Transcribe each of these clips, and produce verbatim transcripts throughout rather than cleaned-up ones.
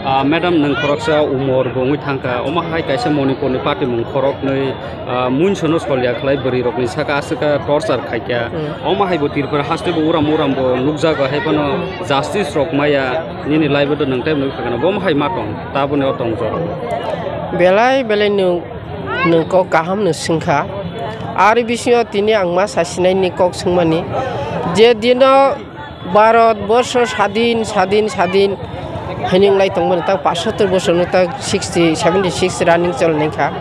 Ah, madam, nwng khoroksa umor bo wngwi thangkha, omo hai kaisa Manipurni patimung khoroknwi, ah, muinsano solya khlai bwrwirokni saka aswk kha torture khaikha. Hmm. Omo hai bo Tripura haste bo uram uram bo nukjago, hai phano justice rok maya, nini live o nwng tei nukha kheno, bo omo hai ma tong, taboni o tong jora. Belai belai nwng, nwng kok kaham no swngkha. Ar bisingo tini ang ma sasinaini kok swngmani, je dino Bharat borsho sadin, sadin, sadin hinwi wnglai tongmani, tak pasotter bosorno tak sixty, seventy six running cholnai kha.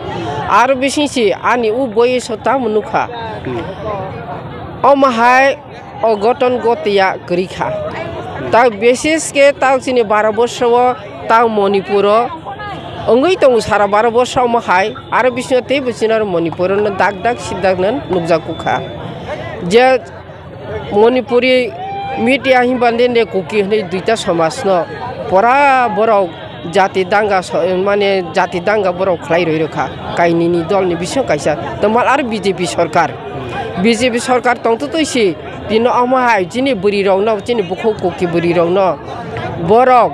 Aro bising si ani o boyoso tamo nukha. Hmm. Omo hai o goton gotiya kwrwi kha. Tak bises khe tak chini Bharat borsho o, tak Manipur o wngwi tongo sara Bharat borsho omo hai. Aro bisingo teibo chini aro Manipur o no dak dak sidak no nukjakgo kha. Je Manipuri media hinba nini Kuki hinwi duita somaj no pora borok jati danga so-, mane jati danga borok khlai roi rokha. Kainini dol ni bisingo kaisa tongmal aro B J P sorkar. B J P sorkar tongtwtwi si tino omo hai chini bwrwi rok no, chini bukhuk Kuki bwrwi rok no borok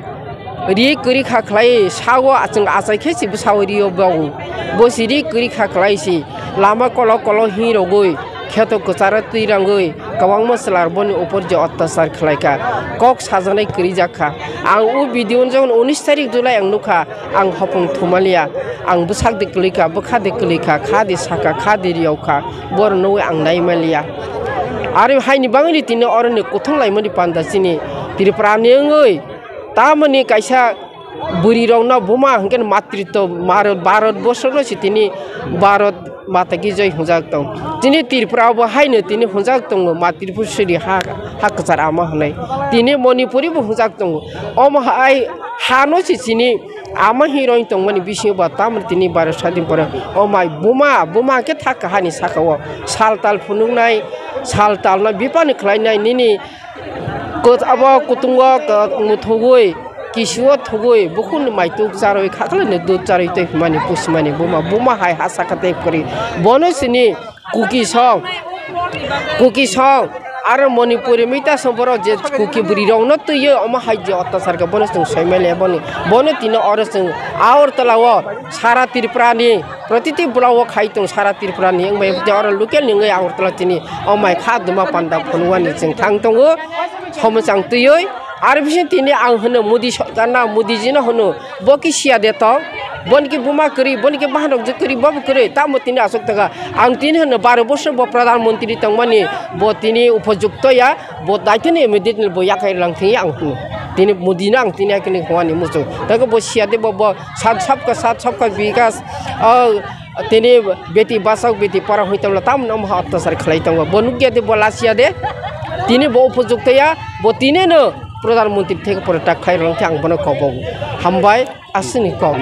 ri kwrwi kha khlai sao achung achai khe si bwsao rio bo. Bo si ri kwrwi kha khlai si lama kolok kolok hi rogwi kheto kwcharo twi rangwi kwbangma chwla boni upor je otyachar khlai kha, kok sajaknai kwrwi jak kha. Ang o video no jokon unis tarik July ang nukha, ang hopung thumalia, ang bwsak de kwlwi kha, bwkha de kwlwi kha, kha de saka, kha de riyok kha, bor nugwi ang nai maliya. Aro haini bangni tini oroni kuthung laimani panda chini Tripura ni wngwi tamoni kaisa bwrwi rokno buma hwnkhe matritw Bharat, Bharat borsho no si tini Bharat mata ki joi hwnjak tong. Tini Tripura bo haino tini hwnjak tongo, ma Tripura siri ha, ha kwchar ama hwnwi. Tini Manipuri bo hwnjak tongo. Omo hai hano si chini ama hiroi tongmani bisingo ba tamoni tini Bharat sadin pore. O mai buma, buma khe thak kahani saka o sal tal phunuknai, sal tal no bipani khlainai nini Kut-, abo kutungo k-, muthugwi, kisuo thugwi, bukhukni maituk charwi, khakhlaini dud charwi twi hwnmani pusimani buma, buma hai ha saka tei kwrwi. Bono sini Kuki song, Kuki song, aro Manipuri mita song borok je Kuki bwrwi rokno twiyo, omo hai je otyachar khe bono chwng soi mali boni. Bono tini oro chwng Agartala o sara Tripura ni Protiti block o khai tong sara Tripura ni wngbai tei oro local ni wngwi Agartala chini o mai kha duma panda phunukmani chwng thang tongo. Somochang twiwi aro bising tini ang hwno Modi sorkar na Modi ji no hwno bo ki siya de tong boni ki buma kwrwi boni ki bahan rok je kwrwi bo bo kwrwi tamo tini aswk taka ang tini hwno baro bosor bo pradhan mantri tongmani bo tini upojukto ya. Bo daitwni immediately bo yakhai lang thwi ang hwnwi. Tini Modi no ang tini hai khe hwnwi muchung. Tei bo siya de bo, bo sat sabka sat sabka bikas, ah, tini beti bachao beti para hoi tongla tamno omo otyachar khlai tongo. Bo nukya de bo lachiya de. Tini bo upojukto ya, bo tini no Pradhan Mantri theke pore tak khai rang khe ang bono kobo. Hambai asini kok.